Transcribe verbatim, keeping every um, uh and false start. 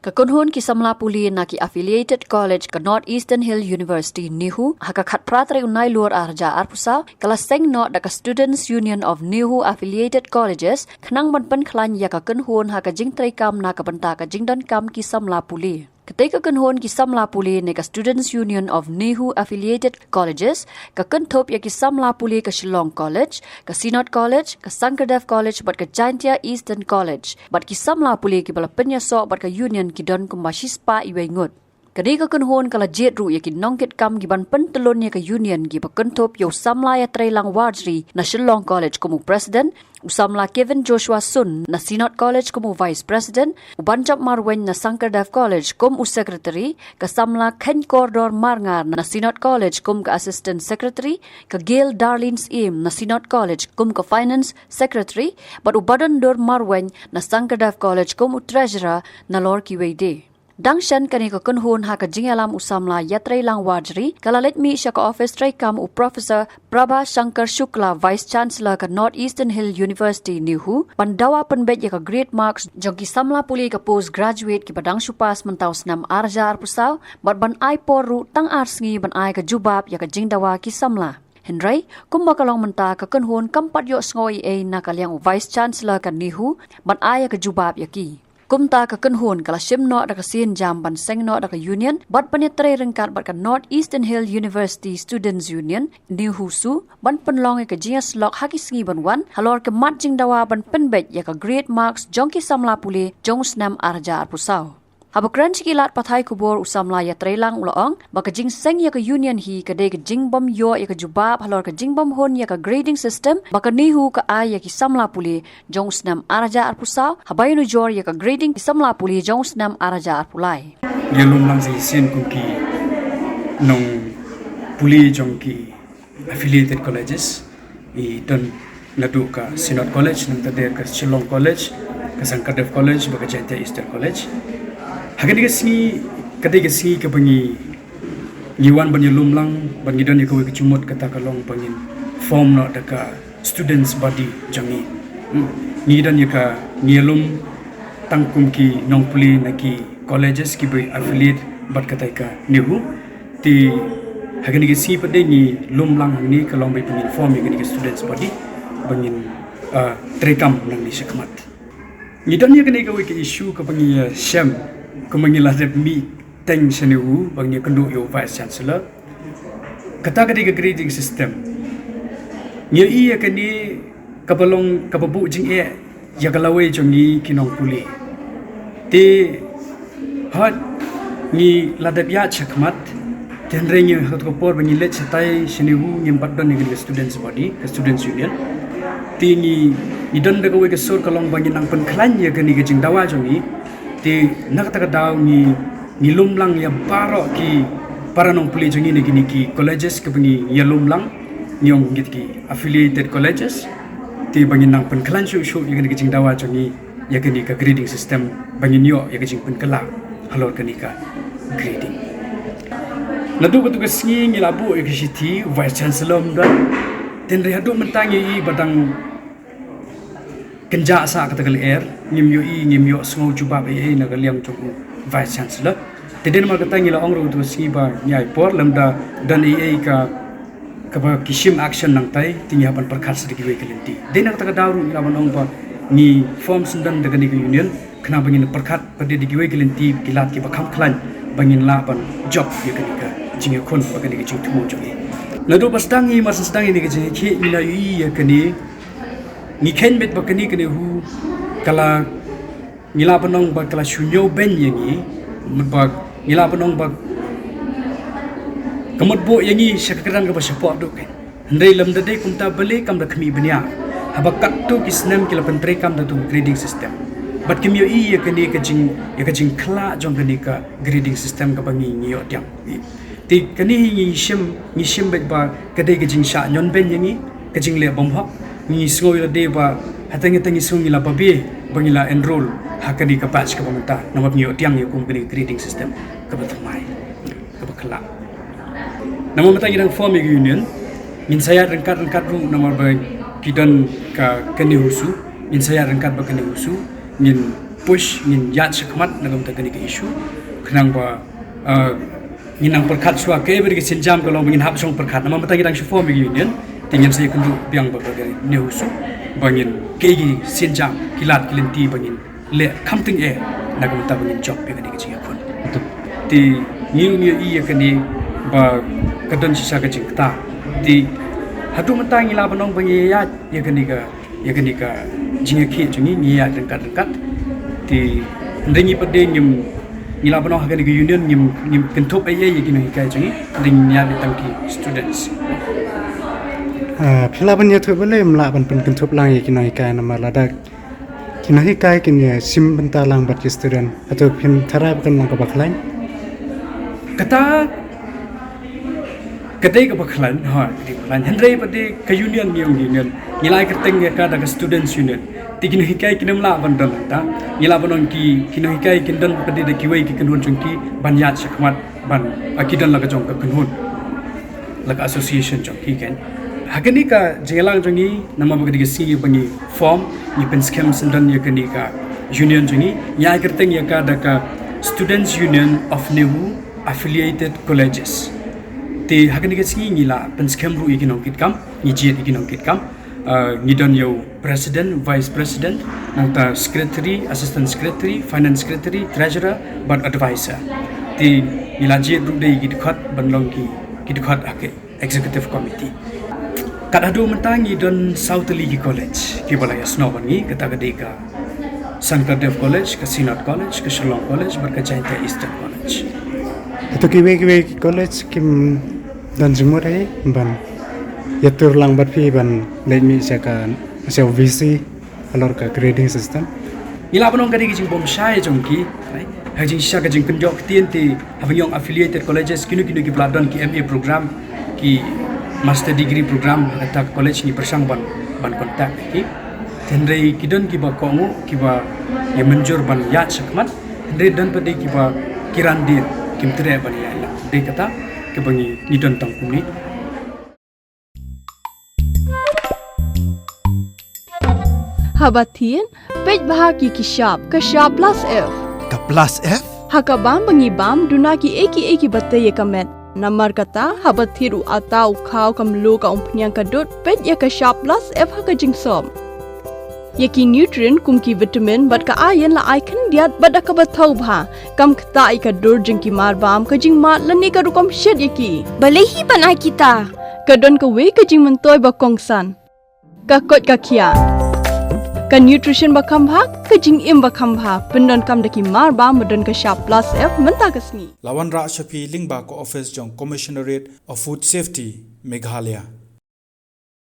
Ka kynhun ki samla pule na ki affiliated college ka North Eastern Hill University, NEHU, ha ka khatphra tarik u Nailur arhajar arphew saw, ka la seng noh da ka Students Union of NEHU Affiliated Colleges, khnang ban pynkhlaiñ ïa ka kynhun ha ka jingtreikam na ka bynta ka jingdonkam ki samla pule. Katei ka kynhun ki samla pule ne ka Students Union of NEHU Affiliated Colleges, ka kynthup ïa ki samla pule ka Shillong College, ka Synod College, ka Sankardev College, bad ka Jaintia Eastern College, bad ki samla pule kiba la pynïasoh bad ka union ki don kumba shispah iwei ngut. Kane ka kynhun ka la jied ruh ïa ki nongkitkam kiban pyntlun ïa ka union kiba kynthup ïa u samla ïatreilang Warjri na Shillong College kum u president, u samla Kevin Joshua Sun na Synod College kum u vice president, u Banjop Marwein na Sankardev College kum u secretary, ka samla Khein Kordor Marngar na Synod College kum ka assistant secretary, ka Gail Darlene Syiem na Synod College kum ka finance secretary, bad u Badondur Marwein na Sankardev College kum u treasurer, nalor kiwei de. Dang shen kane ka kynhun ha ka jingïalam u samla ïatreilang Warjri, ka la leit mih sha ka office treikam u Professor Prabha Shankar Shukla, Vice Chancellor ka North Eastern Hill University, NEHU, ban dawa pynbeit ïa ka grade marks jong ki samla pule ka postgraduate kiba dang shu pass mynta u snem arhajar arphew saw, bad ban ai por ruh tang ar sngi ban ai ka jubab ïa ka jingdawa ki samla. Hynrei, kumba ka long mynta, ka kynhun kam pat ïohsngew ei ei na ka liang u Vice Chancellor ka NEHU ban ai ïa ka jubab ïa ki. Kumta ka kynhun ka la shim noh da ka sienjam ban seng noh da ka union bad ban ïatrei ryngkat bad ka North Eastern Hill University Students Union, NEHUSU, ban pynlong ïa ka jingïasyllok ha ki sngi ban wan halor ka mat jingdawa ban pynbeit ïa ka grade marks jong ki samla pule jong u snem arhajar arphew saw. Haba kren sha ki lad pathai khubor, u samla ïatreilang u la ong ba ka jingseng ïa ka union hi ka dei ka jingbym ïoh ïa ka jubab halor ka jingbym hun ïa ka grading system ba ka NEHU ka ai ïa ki samla pule jong u snem arhajar arphew saw, haba ïanujor ïa ka grading ki samla pule jong u snem arhajar arphew lai. Ïalum lang sa shisien kum ki nongpule jong ki affiliated colleges, i don naduh ka Synod College, nangta de ka Shillong College, ka Sankardev College, bad ka Jaintia Eastern College. Ha kane ka sngi, ka dei ka sngi kaba ngi, ngi wan ban ïalum lang, bad ngi don ïa kawei ka jingmut, kata ka long ba ngin form noh da ka students body jong ngi. Hmm. Ngi don ïa ka, ngi ïalum tang kum ki nongpule na ki colleges kiba affiliate bad katei ka NEHU. Te ha kane ka sngi pat de ngi lum lang hangne, ka long ba ngin form ïa kane ka students body ba ngin, ah, treikam nangne shakhmat. Ngi don ïa kane kawei ka issue kaba ngi, ah, shem, kumba ngi la dep mih teng sha NEHU ba ngi ïakynduh ïa u Vice Chancellor. Kata ka dei ka grading system. Ngi ïohi ïa kane kaba long kaba buh jingeh ïa ka lawei jong ngi ki nongpule. Te hooid ngi la dep ïaid shakhmat, te hynrei ngi ha kato ka por ba ngi leit shatai sha NEHU ngim pat don ïa ka students body, ka students union. Te ngi, ngi don da kawei ka sur ka long ba ngin nang pynkhlaiñ ïa kane ka jingdawa jong ngi. Te na kata ka daw ngi, ngi lum lang ïa baroh ki para nongpule jong ngi na kine ki colleges kiba ngi ïalum lang, ngi ong kit ki affiliated colleges. Te ba ngin nang pynkhlaiñ shuh shuh ïa kane ka jingdawa jong ngi ïa kane ka grading system ba ngin ïoh ïa ka jingpynkylla halor kane ka grading. Naduh kato ka sngi ngi la buh ïa ka shithi, Vice Chancellor um don. Te hynrei haduh mynta ngi ïohi ba dang kynjah sah kata ka lyer, ngim ïohi, ngim ïohsngew jubab ei ei na ka liang jong u Vice Chancellor. Te dei namar kata ngi la ong ruh kato ka sngi ba ngi ai por, lymda don ei ei ka, kaba ki shim action nangtai, te ngi hap ban pyrkhat sa da kiwei ki lynti. Dei na kata ka daw ruh ngi lah ban ong ba ngi form syndon da kane ka union, khnang ba ngin pyrkhat pat da kiwei ki lynti, ki lad kiba kham khlaiñ, ba ngin lah ban jop ïa kane ka jingïakhun bad kane ka jingthmu jong ngi. Naduh ba sdang ngi, mar sdang ïa kane ka jingïakhih, ngi la ïohi ïa kane, ngi kheiñ beit ba kane ka NEHU ka la, ngi lah ban ong ba ka la shu ñiewbeiñ ïa ngi, mut ba ngi lah ban ong ba ka mut buh ïa ngi sha ka kyrdan kaba shapoh duh kein. Hynrei lymda dei kumta balei kam da khmih bniah haba katto ki snem ki la pyntreikam da uto u grading system. Bad kim ïohi ïa kane ka jing, ïa ka jingkylla jong kane ka grading system kaba ngi, ngi ïoh tiang. Te kane hi ngi shim, ngi shim beit ba ka dei ka jingshah ñiewbeiñ ïa ngi, ka jingleh bymhok. Ngi sngew ïa lade ba hangta hangta ngi sngew ngi la babe ba ngi la enroll ha kane ka batch kaba mynta, namar ngi ïoh tiang ïa kum kane ka grading system kaba thymmai, kaba kylla. Namar mynta ngi dang form ïa ka union, ngin sa ïaid ryngkat ryngkat ruh namar ba ki don ka, ka NEHUSU, ngin sa ïaid ryngkat bad ka NEHUSU, ngin push, ngin ïaid shakhmat na ka bynta kane ka issue. Khnang ba, uh, ngin nang pyrkhat shuwa, kaei ba dei ka sienjam ka long ba ngin hap shong pyrkhat. Namar mynta ngi dang shu form ïa ka union, te ngin sa ïakynduh biang bad ka NEHUSU ba ngin, kaei ki sienjam, ki lad ki lynti ba ngin leh kham tyngeh na ka bynta ba ngin jop ïa kane ka jingïakhun. Te ngi ruh ngi ïohi ïa kane ba ka don shisha ka jingkta. Te haduh mynta ngi lah ban ong ba ngi ïaid ïa kane ka, ïa kane ka jingïakhih jong ngi, ngi ïaid ryngkat ryngkat. Te hynrei ngi pat de ngim, ngi lah ban ong ha kane ka union ngim, ngim kynthup ei ei ïa ki nonghikai jong ngi, hynrei ngi ïaid tang ki students. Ah, phi lah ban ïathuh balei ym lah ban pynkynthup lang ïa ki nonghikai namar lada ki nonghikai kin ïa shim bynta lang bad ki student, hato phin tharai ba kan long kaba khlaiñ? Kata ka dei kaba khlaiñ, ha, ka dei kaba khlaiñ. Hynrei pat de ka union, ngi ong union, ngi la ai kyrteng ïa ka da ka students union. Te ki nonghikai kin ym lah ban don hangta. Ngi lah ban ong ki, ki nonghikai kin don pat de da kiwei ki kynhun jong ki ban ïaid shakhmat ban, ah, ki don la ka jong ka kynhun, la ka association jong ki, kan. Ha kane ka jingïalang jong ngi, namar ba ka dei ka sngi ba ngi form, ngi pynskhem syndon ïa kane ka union jong ngi, ngi ai kyrteng ïa ka da ka Students Union of NEHU Affiliated Colleges. Te ha kane ka sngi ngi la pynskhem ruh ïa ki nongkitkam, ngi jied ïa ki nongkitkam. Ah, ngi don ïa u president, vice president, nangta secretary, assistant secretary, finance secretary, treasurer bad advisor. Te ngi la jied ruh de ïa ki dkhot ban long ki, ki dkhot ha ka executive committee. Kat haduh mynta ngi don saw tylli ki college kiba la ïasnoh bad ngi, kata ka dei ka Sankardev College, ka Synod College, ka Shillong College bad ka Jaintia Eastern College. Hato kiwei kiwei ki college kim don jingmut ei ban ïatur lang bad phi ban leit mih sha ka, sha u VC halor ka grading system? Ngi lah ban ong ka dei ka jingbymshai jong ki, eh, ha ka jingshisha ka jingkynjoh ktien te haba ngi ong affiliated colleges, kino kino kiba la don ki M A program, ki master degree program ha kata ka college, ngi pyrshang ban, ban contact ïa ki. Hynrei ki don kiba kohnguh, kiba ïa mynjur ban ïaid shakhmat, hynrei don pat de kiba kiran dien, kim treh ban ïaid lang. Dei kata kaba ngi, ngi don tang kumne. Haba thied, peit bha ïa ki shap, ka shap plus F. Ka plus F? Ha ka bam ba ngi bam, duna kiei kiei kiba tei ïa ka met. Namar kata, haba thied u atta, u khaw, ka mluh, ka umphniang, ka dud, peit ïa ka shap plus F ha ka jingsop. Ïa ki nutrient kum ki vitamin bad ka iron la ai khyndiat bad da kaba thaw bha. Kam ktah ïa ka dur jong ki marbam, ka jingmad lane ka rukom shet ïa ki. Balei hi ban ai kita? Ka don kawei ka jingmyntoi ba kongsan. Ka koit ka khiah. Ka nutrition ba kham bha, ka jingim ba kham bha. Pyndonkam da ki marbam ba don ka shap plus F mynta ka sngi. La wanrah sha phi lyngba ka office jong Commissionerate of Food Safety, Meghalaya.